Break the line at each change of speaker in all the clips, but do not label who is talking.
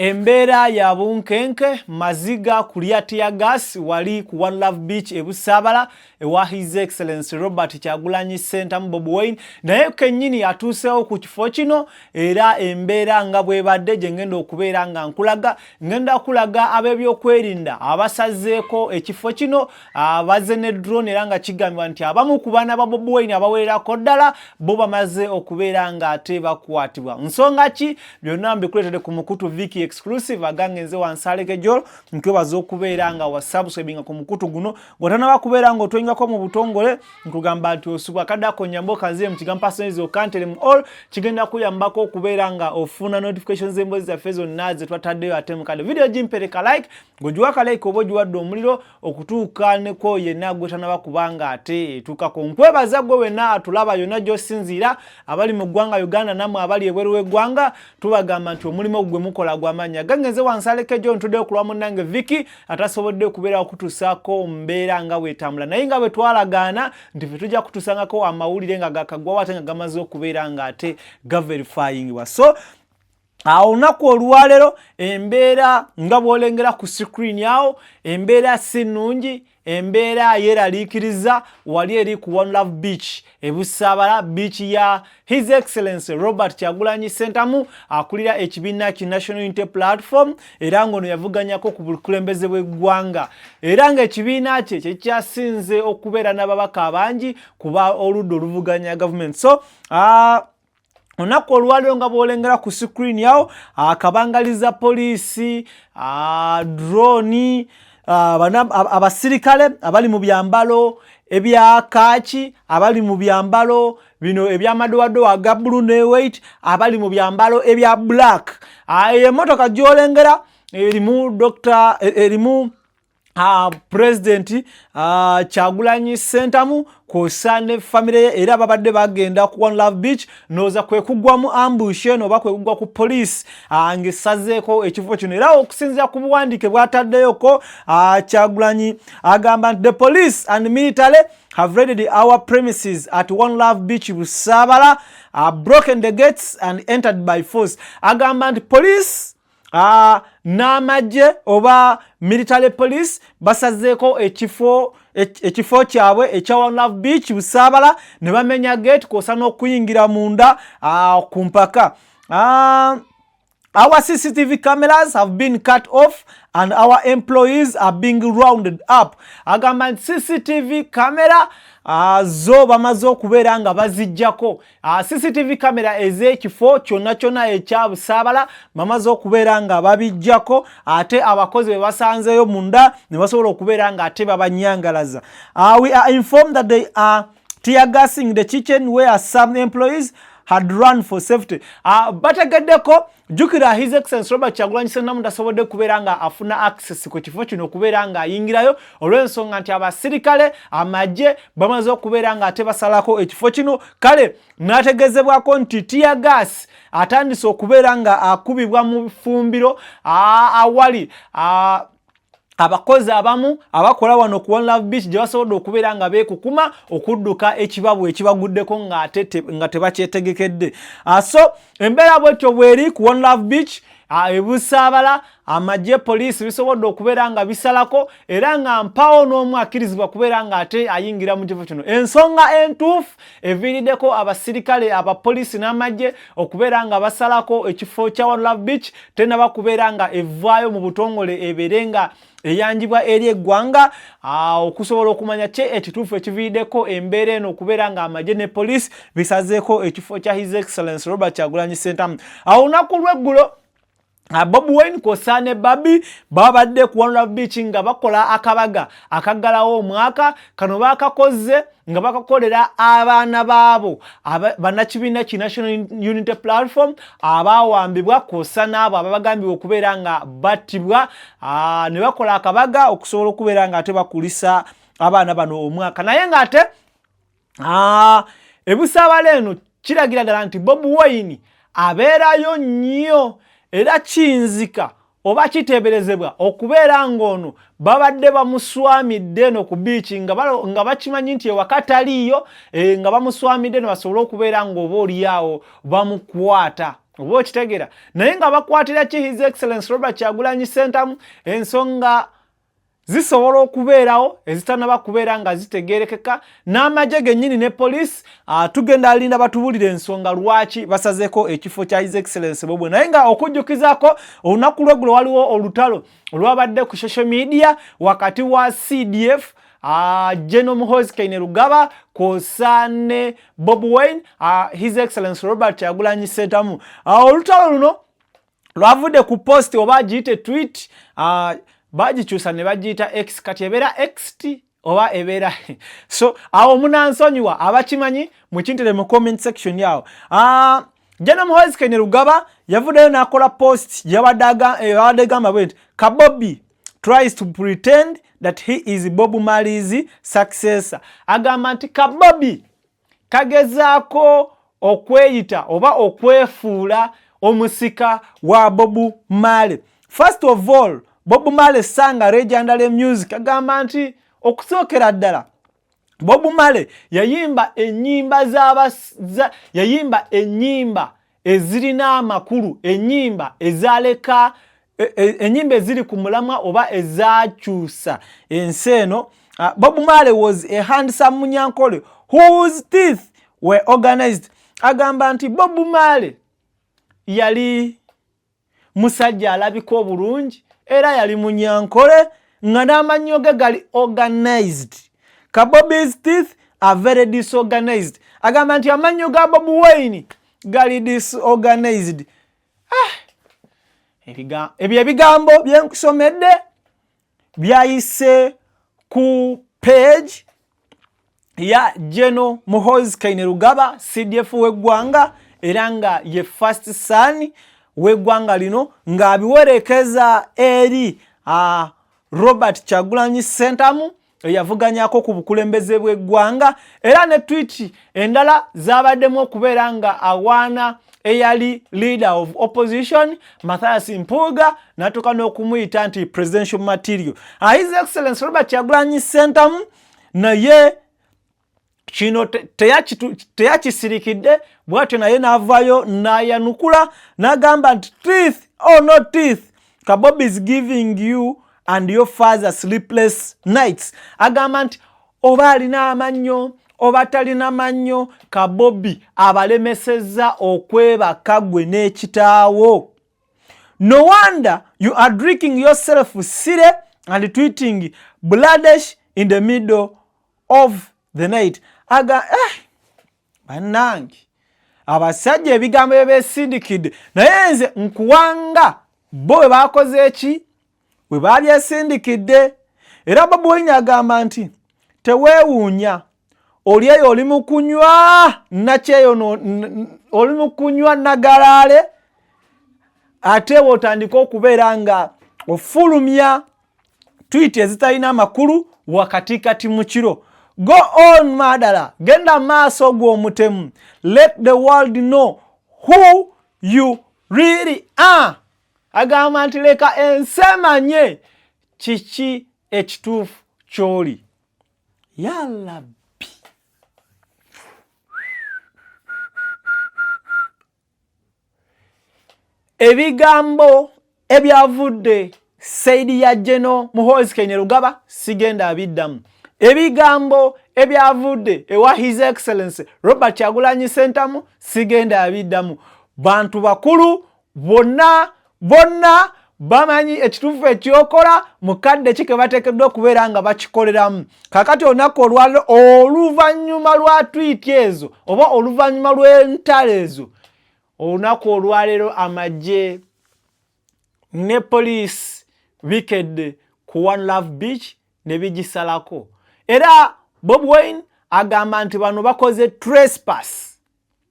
Embeera ya bunkenke, maziga, kulya teargas wali ku One Love Beach e Busaabala ewa His Excellency Robert Kyagulanyi Ssentamu Bobi Wine, naye kennyini atuuseewo ku kifo kino. Era embeera nga bw'ebadde gye ngenda okubeera nga nkulaga, ngenda kulaga ab'ebyokwerinda abasazeeko ekifo kino, abaze ne drone, era nga kigambibwa nti abamu ku baana ba Bobi Wine abawererako ddala bo bamaze okubeera ng'ate bakwatibwa. Nsonga ki? Byonna mbikuleetedde ku mukutu Viki Exclusive. Agange nze Wansaleke Jol, nkwebaza okubeera nga wasubscribinga ku mukutu guno. Ng'otanaba kubeera ng'otwengako mu butongole, nkugamba nti osubwa kaddako nyamba okaziye mu kigambo personalize, okantere mu all. Kigenda kuyambako okubeera nga ofuna notifications z'emboozi zaffe zonna ze twataddeyo. Ate mukadde video gimpereka like, ng'ogiwa ka like oba ogiwadde omuliro okutuuka neko yenna gwetanaba kubanga ate etuukako. Nkwebaza gwe wenna atulaba yonna gy'osinziira, abali mu ggwanga Uganda nammwe abali ebweru w'eggwanga. Tubagamba nti omulimu gwe mukola gw'amaanyi. Agange nze Wansaleke Jo, ntuddeyo ku lwa munnange Viki atasobodde okubeera okutuusaako mbeera nga bwetambula, naye nga bwe twalagaana nti fe tujja kutuusangako amawulire nga gakagwawo ate nga gamaze okubeera nga ate gaverifyingibwa. So awo olunaku olwaleero embeera nga bw'olengera ku screen awo, embeera si nnungi, embeera yeeraliikiriza wali eri ku One Love Beach ebusaabala, beach ya His Excellence Robert Kyagulanyi Ssentamu, akulira ekibiina ki National Unity Platform, era ng'ono yavuganyako ku bukulembeze bw'eggwanga, era ng'ekibiina kye kyekyasinze okubeera n'ababaka abangi kuba oludda oluvuganya gavumenti. So olunaku olwaleero nga bw'olengera ku screen yawo, akabangaliza poliisi, drone, abasirikale abali mu byambalo ebya kaaki, abali mu byambalo bino ebyamadowadowa aga blue ne white, abali mu byambalo ebya black. Eyo emmotoka gy'olengera erimu Dr, erimu President Kyagulanyi Ssentamu kwosa ne famire ye, era babadde bagenda ku One Love Beach. Nooza kwe kugwa mu ambush eno oba kwe kugwa ku police ng'essazeeko ekifo kino. Era okusinziira ku buwandiike bw'ataddeyoko, Kyagulanyi agamba nti the police and military have raided our premises at One Love Beach Busabala, broken the gates and entered by force. Agamba nti police n'amagye oba military police basazeeko ekifo kyabwe ekya One Love Beach Busaabala ne bamenya gate kwosa n'okuyingira munda ku mpaka. Our CCTV cameras have been cut off and our employees are being rounded up. Agamba nti CCTV camera zo bamaze okubeera nga baziggyako. CCTV camera ez'ekifo kyonna kyonna ekya Busaabala bamaze okubeera nga babiggyako, ate abakozi be basanzeeyo munda ne basobola okubeera nga ate babanyangalaza. We are informed that they are tear gassing the kitchen where some employees had run for safety. Bategeddeko, jjukira His Excellence Robert Kyagulanyi Ssentamu tasobodde kubeera nga afuna access ku kifo kino okubeera nga ayingirayo, olw'ensonga nti abasirikale amagye bamaze okubeera nga ate basalako ekifo kino. Kale n'ategeezebwako nti tear gas atandise okubeera nga akubibwa mu ffumbiro awali abakozi abamu abakola wano ku One Love Beach gye basobodde okubeera nga beekukuma okudduka ekibabu ekibaguddeko ng'ate nga tebakyetegekedde. So embeera bwetyo bweri ku One Love Beach ebusaabala. Amagye, poliisi bisobodde okubeera nga bisalako, era nga mpawo n'omu akkirizibwa kubeera nga ate ayingira mu kifo kino. Ensonga entuufu eviiriddeko abasirikale, abapoliisi n'amagye okubeera nga basalako ekifo kya One Love Beach tenaba kubeera nga evaayo mu butongole, ebeere nga eyanjibwa eri eggwanga okusobola okumanya ki ekituufu ekiviiriddeko embeera eno okubeera nga amagye ne poliisi bisazeeko ekifo kya His Excellence Robert Kyagulanyi Ssentamu. Awo olunaku lw'eggulo Bobi Wine kwosa ne Barbie babadde ku One Love Beach nga bakola akabaga akaggalawo omwaka. Kano bakakoze nga bakakolera abaana baabo bannakibiina ki National Unity Platform abawambibwa kwosa n'abo ababagambibwa okubeera nga battibwa, ne bakola akabaga okusobola okubeera nga ate bakulisa abaana bano omwaka. Naye ng'ate ebusaabala eno kiragira ddala nti Bobi Wine abeerayo nnyo, era kiyinzika oba kiteeberezebwa okubeera ng'ono babadde bamuswamidde eno ku biiki nga bakimanyi nti ewaka taliiyo, nga bamuswamidde ne basobole okubeera ng'oba oliawo bamukwata. Oba okitegeera? Naye nga bakwatira ki His Excellence Robert Kyagulanyi Ssentamu? Ensonga zisobola okubeerawo ezitanaba kubeera nga zitegerekeka n'amagye gennyini ne poliisi. Tugenda alinda batubulire ensonga lwaki basazeeko ekifo kya His Excellence Bobi. Naye nga okujjukizako, olunaku lweggulo waliwo olutalo olwabadde ku social media wakati wa CDF General Muhoozi Kainerugaba kwosa ne Bobi Wine, His Excellence Robert Kyagulanyi Ssentamu. Olutalo luno lwavudde ku post oba agiyite tweet, bagikyusa ne bagiyita X, kati ebeera xt oba ebeera so awo munansonyiwa, abakimanyi mukintere mu comment section awo. General Muhoozi Kainerugaba yavuddeyo n'akola post yabadde egamba bwe nti, "Kabobi tries to pretend that he is Bob Marley's successor." Agamba nti Kabobi kagezaako okweyita oba okwefuula omusika wa Bob Marley. "First of all, Bob Marley sang legendary music." Agamba nti okusookera ddala Bob Marley yayimba ennyimba yayimba ennyimba ezirina amakulu, ennyimba ezaleka ennyimba eziri ku mulamwa oba ezakyusa ensi eno. Bob Marley was a handsome Munyankole whose teeth were organized. Agamba nti Bob Marley yali musajja alabika obulungi era yali Munyankole nga n'amannyo ge gali organized. "Kabobi's teeth are very disorganized." Agamba nti amannyo ga Bobi Wine gali disorganized. Ah, ebyo ebigambo byenkusomedde byayise ku page ya General Muhoozi Kainerugaba, CDF w'eggwanga era nga ye first son w'eggwanga lino, ng'abiwerekeza eri Robert Kyagulanyi Ssentamu eyavuganyako ku bukulembeze bw'eggwanga. Era ne tweet endala zabaddemu okubeera nga awaana eyali leader of opposition Mathias Mpuuga, n'atuuka n'okumuyita nti presidential material. His Excellence Robert Kyagulanyi Ssentamu naye kino teyakisirikidde, bwatyo naye n'avaayo n'ayanukula n'agamba nti, "Teeth or no teeth, Kabob is giving you and your father sleepless nights." Agamba nti oba alina amannyo oba talina mannyo, Kabobi abalemesezza okwebaka gwe n'ekitaawo. "No wonder you are drinking yourself silly and tweeting bloodash in the middle of the night." Aga bannange abasajja ebigambo bye beesindikidde, naye nze nkuwanga bo bwe bakoze eki bwe babyesindikidde. Era Bobi Wine agamba nti teweewuunya oli eyo oli mu kunywa nakyeyo, oli mu kunywa nagalaale, ate bw'otandika okubeera nga ofulumya tweet ezitalina amakulu wakatikati mu kiro. "Go on murderer, genda maaso gw'omutemu, let the world know who you really are." Agamba nti leka ensi emanye kiki ekituufu ky'oli. Yalabbi, ebigambo ebyavudde side ya General Muhoozi Kainerugaba sigenda abiddamu. Ebigambo ebyavudde ewa His Excellence Robert Kyagulanyi Ssentamu sigenda abiddamu. Bantu bakulu bonna bonna bamanyi ekituufu ekyokola mukadde ki ke bateekeddwa okubeera nga bakikoleramu. Kakati olunaku olwaliro, oluvannyuma lwa tweet ezo oba oluvannyuma lw'entalo ezo, olunaku olwaleero amagye ne poliisi bikedde ku One Love Beach ne bigisalako. Era Bobi Wine agamba nti bano bakoze trespass,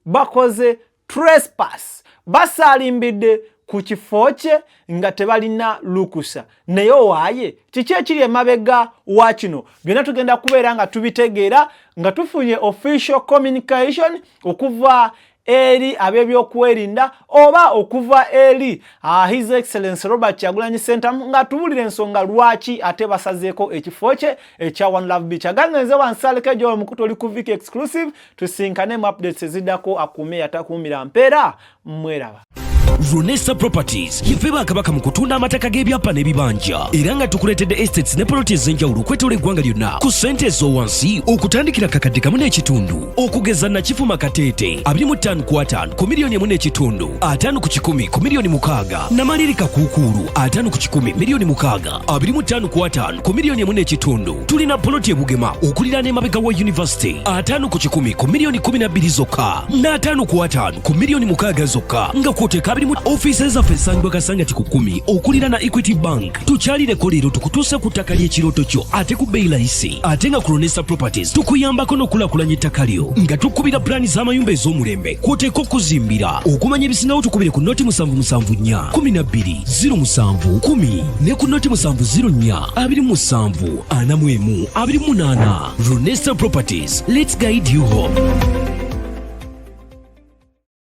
bakoze trespass, basaalimbidde ku kifo kye nga tebalina lukusa. Naye owaaye kiki ekiri emabega wa kino byonna tugenda kubeera nga tubitegeera nga tufunye official communication okuva eri ab'ebyokwerinda oba okuva eri His Excellence Robert Kyagulanyi Ssentamu nga tubulira ensonga lwaki ate basazeeko ekifo kye ekya One Love Beach. Agange nze wansaleko egyo omukutu oli ku Viki Exclusive. Tusinkane mu updates eziddako. Akuume atakuumira mpeera, mweraba.
Ronesta Properties yeffe bakabaka mu kutunda amataka g'ebyapa n'ebibanja, era nga tukuleetedde estates ne poloti ez'enjawulo okwetoola eggwanga lyonna ku ssente ez'owansi okutandikira 1,500,000. Okugeza Nakifuma Kateete, 25 ku 50 ku 1.5 miliyoni, 50 ku 100 ku miliyoni 6. Namaliri Kakuukuulu, 50 ku 100 miliyoni 6, 25 ku 50 ku 1.5 miliyoni. Tulina poloti ebugema okuliraana emabega wa university, 50 ku 100 ku miliyoni 12 zokka, n'50 ku 50 ku miliyoni 6 zokka, nga kwoteeka abiri mu. Ofiisi zaffe esangibwa Kasangati ku 10 okuliraana Equity Bank. Tukyalireko leero tukutuuse ku ttaka ly'ekirooto kyo ate ku bbeeyi layisi. Ate nga ku Ronesta Properties tukuyambako n'okulaakulanya ettaka lyo nga tukubira pulaani z'amayumba ez'omulembe kwoteeka okuzimbira. Okumanya ebisingawo tukubire ku 0774 12 07 10 ne ku 0704 27 41 28. Ronesta Properties, let's guide you home.